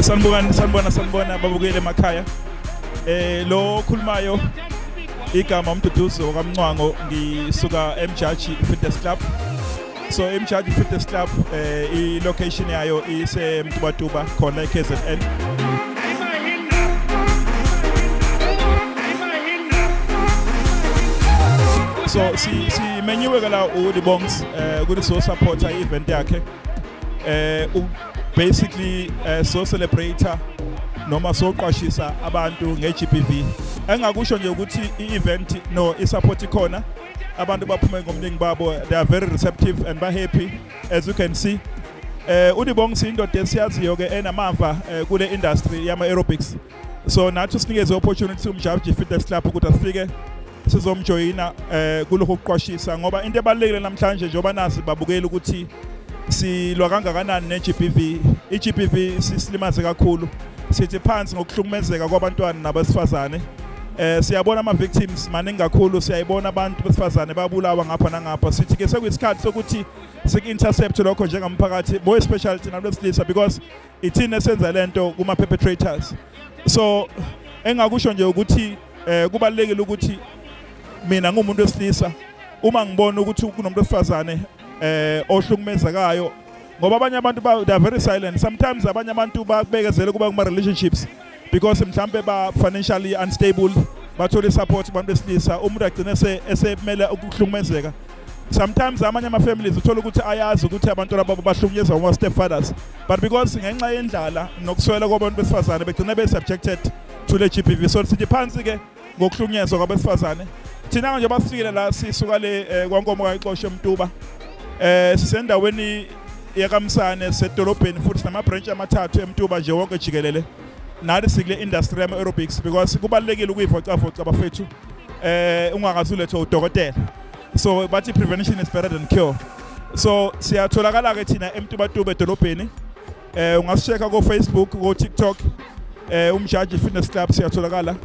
Sanibonani, sanibona, sanibona babukele emakhaya. Lo okhulumayo igama uMduduzo kaMncwango, ngisuka eMjaji Fitness Club. So eMjaji Fitness Club, i location yayo ise Mtubatuba khona eKZN. So simenyiwe ke la uLibongs ukuthi so supporta i-event yakhe. Basically so celebrate noma soqwashisa abantu nge-GBV. Engakusho nje ukuthi i-event no i-support ikhona. Abantu baphume ngomningi babo, they are very receptive and ba happy, as you can see. ULibongs indoda esiyaziyo ke enamava kule industry yama aerobics. So nathi sinikeze opportunity uMjaji Fitness Club ukuthi asifike sizomjoyina kulokho kuqwashisa, ngoba into ebalulekile namhlanje, njengoba nazi babukela ukuthi silwa kangakanani ne-GBV. I-GBV sisilimaze kakhulu. Sithi phansi ngokuhlukumezeka kwabantwana nabesifazane. Siyabona ama victims maningi kakhulu, siyayibona abantu besifazane babulawa ngapha nangapha. Sithi ke sekuyisikhathi sokuthi sik-intercept lokho njengamphakathi, more especially thina besilisa, because ithina esenza lento kuma perpetrators. So engakusho nje ukuthi kubalulekile ukuthi mina ngumuntu wesilisa, uma ngibona ukuthi kunomuntu wesifazane ohlukumezekayo, ngoba abanye abantu they are very silent sometimes. Abanye abantu babekezele kuba kuma relationships because mhlambe ba financially unstable, bathola support kubantu besilisa, umuntu agcine esemele ukuhlukumezeka. Sometimes amanye ama families uthola ukuthi ayazi ukuthi abantwana babo bahlukunyezwa ama stepfathers, but because ngenxa yendlala nokuswela kwabantu besifazane, begcina be subjected to le GBV. So sithi phansi ke ngokuhlukunyezwa kwabesifazane. Thina nje basifikile la, sisuka le kwaNkomo kaXoshe eMtuba, sisendaweni yakamsane sedolobheni, futhi sinama branch amathathu eMtuba nje wonke jikelele. Nathi sikule industry yama aerobics because kubalulekile ukuyivocavoca, bafethu, ungakazi ulethwe udokotela. So bathi prevention is better than cure. So siyatholakala ke thina eMtubatuba edolobheni. Ungasichecka ko Facebook, ko TikTok, uMjaji Fitness Club siyatholakala.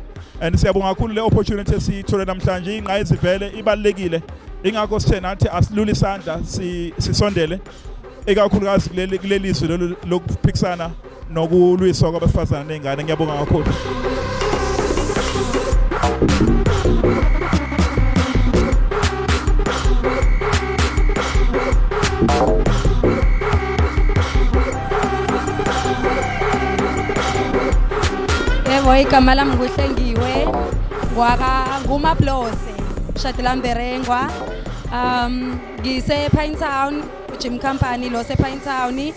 And siyabonga kakhulu le opportunity esiyithole namhlanje. Ingqayizivele ibalulekile, ingakho sithe nathi asilule isandla, sisondele ikakhulukazi kuleli zwe lolu lokuphikisana nokulwiswa kwabesifazane ney'ngane. Ngiyabonga kakhulu. Yebo, igama lami nguHlengiwe ngwaka nguMablose Shadela Mberengwa. Ngise Pinetown Gym Company lo se Pinetown.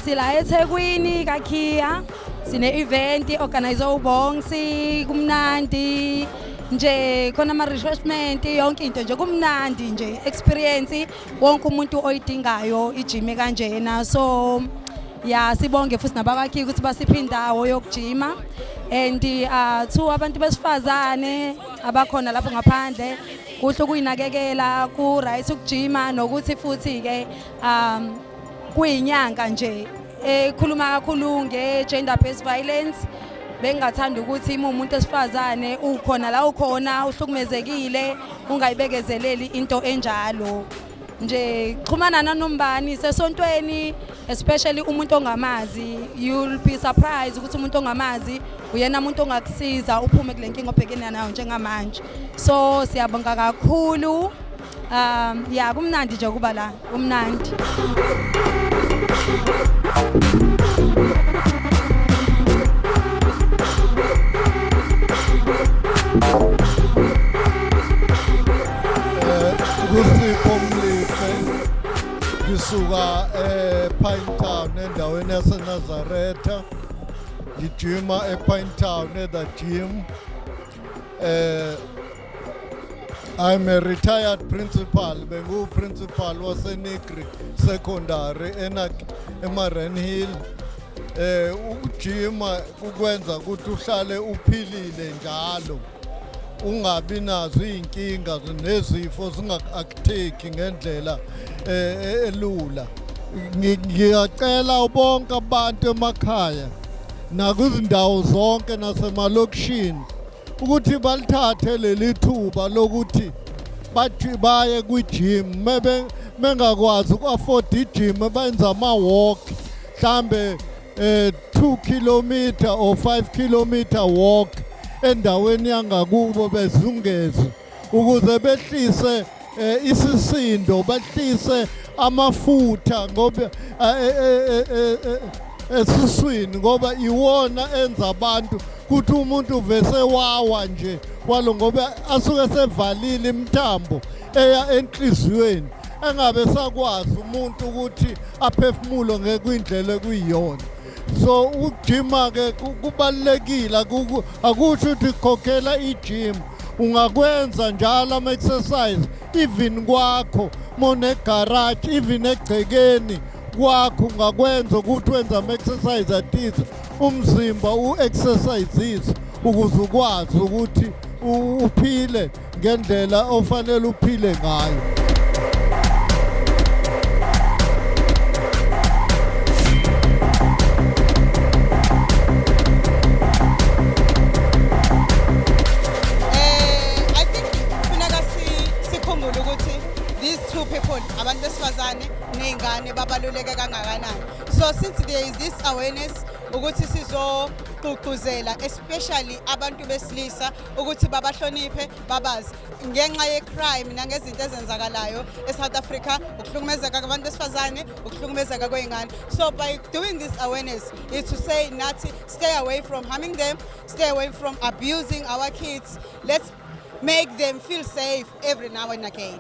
Sila eThekwini kaKia, sine event organize uBongs, kumnandi nje, khona ama refreshment, yonke into nje, kumnandi nje, experience wonke umuntu oyidingayo ijime kanjena. So ya, sibonge futhi nabakakhi ukuthi basiphe indawo yokujima. And to abantu besifazane abakhona lapho ngaphandle, kuhle ukuyinakekela, ku right ukujima, nokuthi futhi ke kuyinyanga nje ekhuluma kakhulu nge gender based violence. Bengingathanda ukuthi uma umuntu esifazane ukhona la ukhona uhlukumezekile, ungayibekezeleli into enjalo nje. Xhumana nanombani sesontweni, especially umuntu ongamazi. You'll be surprised ukuthi umuntu ongamazi uyena umuntu ongakusiza uphume kule nkinga obhekene nayo njengamanje. So siyabonga kakhulu. Ya, kumnandi nje kuba la, kumnandi. Kusipho Mlife, ngisuka ePinetown endaweni yaseNazaretha, ngijima ePinetown at the gym. I'm a retired principal, bengu principal waseNigri Secondary enak eMariannhill. Ukujima kukwenza ukuthi uhlale uphilile njalo, ungabi nazo izinkinga nezifo zingaku-attack ngendlela elula. Ngiyacela bonke abantu emakhaya nakuzindawo zonke nasemalokishini ukuthi balithathe leli thuba lokuthi Bathi baye kwi-gym, mebe mengakwazi uku-afford i-gym, benza ama-walk, mhlambe 2 kilometer or 5 kilometer walk endaweni yangakubo, bezungeze ukuze behlise isisindo, behlise amafutha ngoba esiswini, ngoba iwona enza abantu kuthi umuntu vese wawa nje kwalo, ngoba asuke sevalile imithambo eya enhliziyweni, engabe sakwazi umuntu ukuthi aphefumule ngekwindlela ekuyiyona. So ukujima ke kubalulekile. Akusho ukuthi khokhela i-gym, ungakwenza njalo ama-exercise, even kwakho mone-garage, even egcekeni kwakho ungakwenza ukuthi wenze ama-exercise athize, umzimba u-exercisise ukuze ukwazi ukuthi uphile ngendlela ofanele uphile ngayo. I think kufuneka sikhumbule ukuthi these two people, abantu besifazane ney'ngane, babaluleke kangakanani. So since there is this awareness ukuthi sizogqugquzela especially abantu besilisa ukuthi babahloniphe, babazi ngenxa ye-crime nangezinto ezenzakalayo e-South Africa, ukuhlukumezeka kwabantu besifazane, ukuhlukumezeka kwey'ngane. So by doing this awareness is to say nathi stay away from harming them, stay away from abusing our kids. Let's make them feel safe every now and again.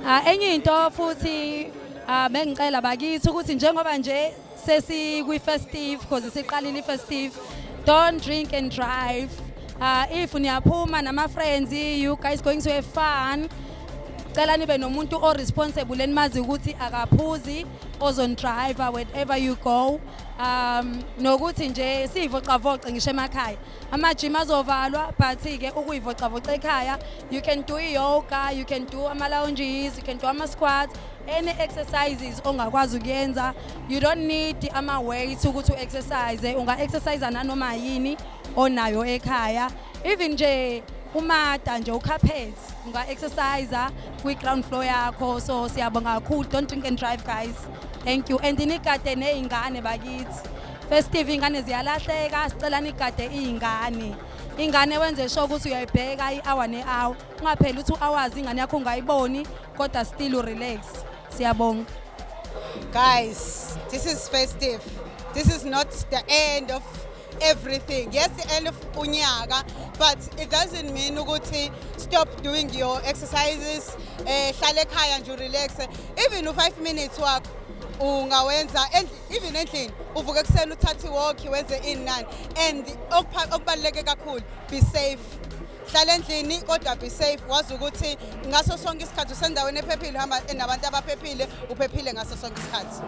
Ah, enye into futhi, bengicela bakithi ukuthi njengoba nje sesi kwi festive, because siqalile i-festive, don't drink and drive. If niyaphuma nama friends, you guys going to have fun, cela nibe nomuntu o-responsible enimazi ukuthi akaphuzi ozon-driver wherever you go. Nokuthi nje siyivocavoce ngisho emakhaya. Ama-gym azovalwa, but-ke ukuyivocavoca ekhaya, you can do yoga, you can do ama-lunges, you can do ama-squats, any exercises ongakwazi ukuyenza. You don't need ama-weights ukuthi u-exercise, unga-exercise nanoma yini onayo ekhaya, even nje umata nje, u-carpet, unga-exercise kwi-ground floor yakho. So siyabonga kakhulu. Don't drink and drive, guys. Thank you, and nigade ney'ngane bakithi. Festive iy'ngane ziyalahleka, sicela nigade iy'ngane. Ingane wenze sure ukuthi uyayibheka i-hour ne-hour, ungapheli u-2 hours ingane yakho ungayiboni, kodwa still u-relax. Siyabonga. Guys, this is festive. This is not the end of everything. Yes, the end of unyaka, but it doesn't mean ukuthi stop doing your exercises. Hlala ekhaya nje, relax. Even u5 minutes wakho ungawenza even endlini, uvuka ekuseni, uthathe i-walk, wenze ini nani. And okubaluleke kakhulu, be safe. Hlala endlini kodwa be safe, wazi ukuthi ngaso sonke isikhathi usendaweni ephephile, uhamba nabantu abaphephile, uphephile ngaso sonke isikhathi.